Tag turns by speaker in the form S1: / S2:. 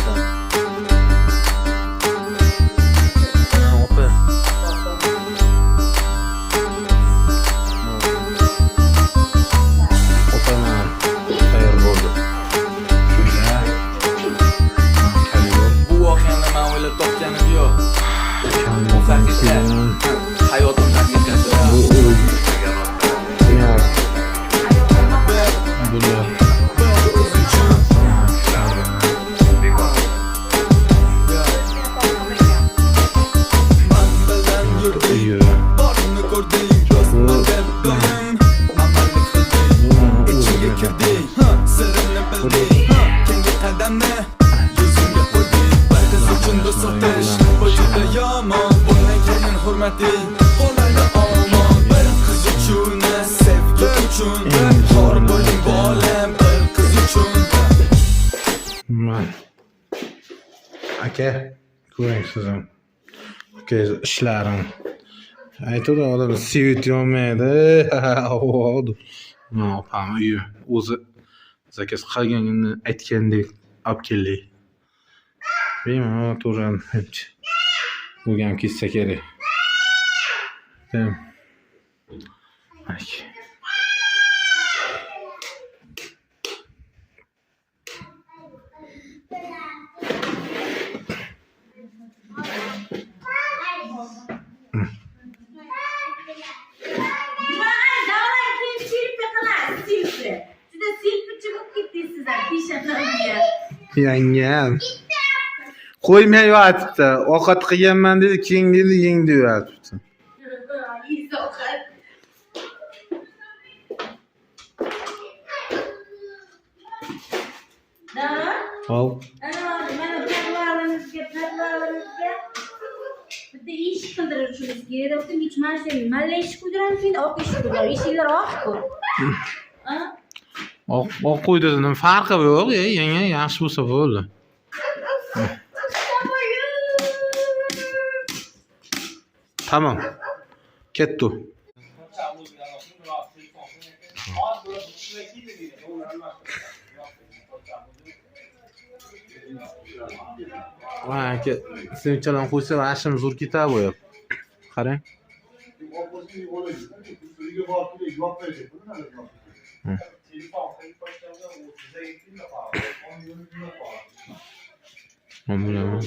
S1: Orqadan. Opa. Opa mana tayyor bo'ldi.
S2: Bu voqeani man o'ylab topganim yo'q. Bu haqiqat. Hayotim haqiqati.
S1: Bu uy. Bular.
S2: Bir qiz uchun. Man bilan yurding,
S1: Uyi.
S2: borini ko'rding, do'stman deb doim amallik qilding. Ichiga kirding, sirini bilding, keyingi qadamni yuzimga qo'yding. Bir qiz uchun do'st sotish bu juda yomon. Bundan keyin hurmating qo'llarga omon. Bir qiz uchun, sevgi uchun xor bo'lding bolam, bir qiz uchun.
S1: Man. Aka, ko'ring siz ham. Aka ishlarim. Aytadi odam свет yonmaydi. Mana opam uyi o'zi заказ qilganini aytgandek olib keldik. Bemalol to'g'ri bo'lgan ketsa kerak. Tam. Aka.
S3: Davron keyin selfi qilasiz, selfi. Juda selfichi bo'lib ketdingiz sizlar peshonamga.
S1: Yangam. Qo'ymay yotibdi. Ovqat qilganman dedi, keyin dedi, yeng deb yotibdi.
S3: Yeysiz ovqat. Davron,
S1: Hop.
S3: ana mana podvalimizga bitta eshik qildirishimiz kerak. Deb hech mana shu malla eshik qo'ydiramiz, endi oq eshik qo'ydiramiz. Eshiklar oq-ku. A?
S1: Oq oq qo'ydi, nima farqi yo'q, e, yanga yaxshi bo'lsa bo'ldi. Tamam. Ketdi. Voy aka, svechchalarni qo'ysa vashim zo'r ketadi bu yoq. Qarang. Hı. Mana bular.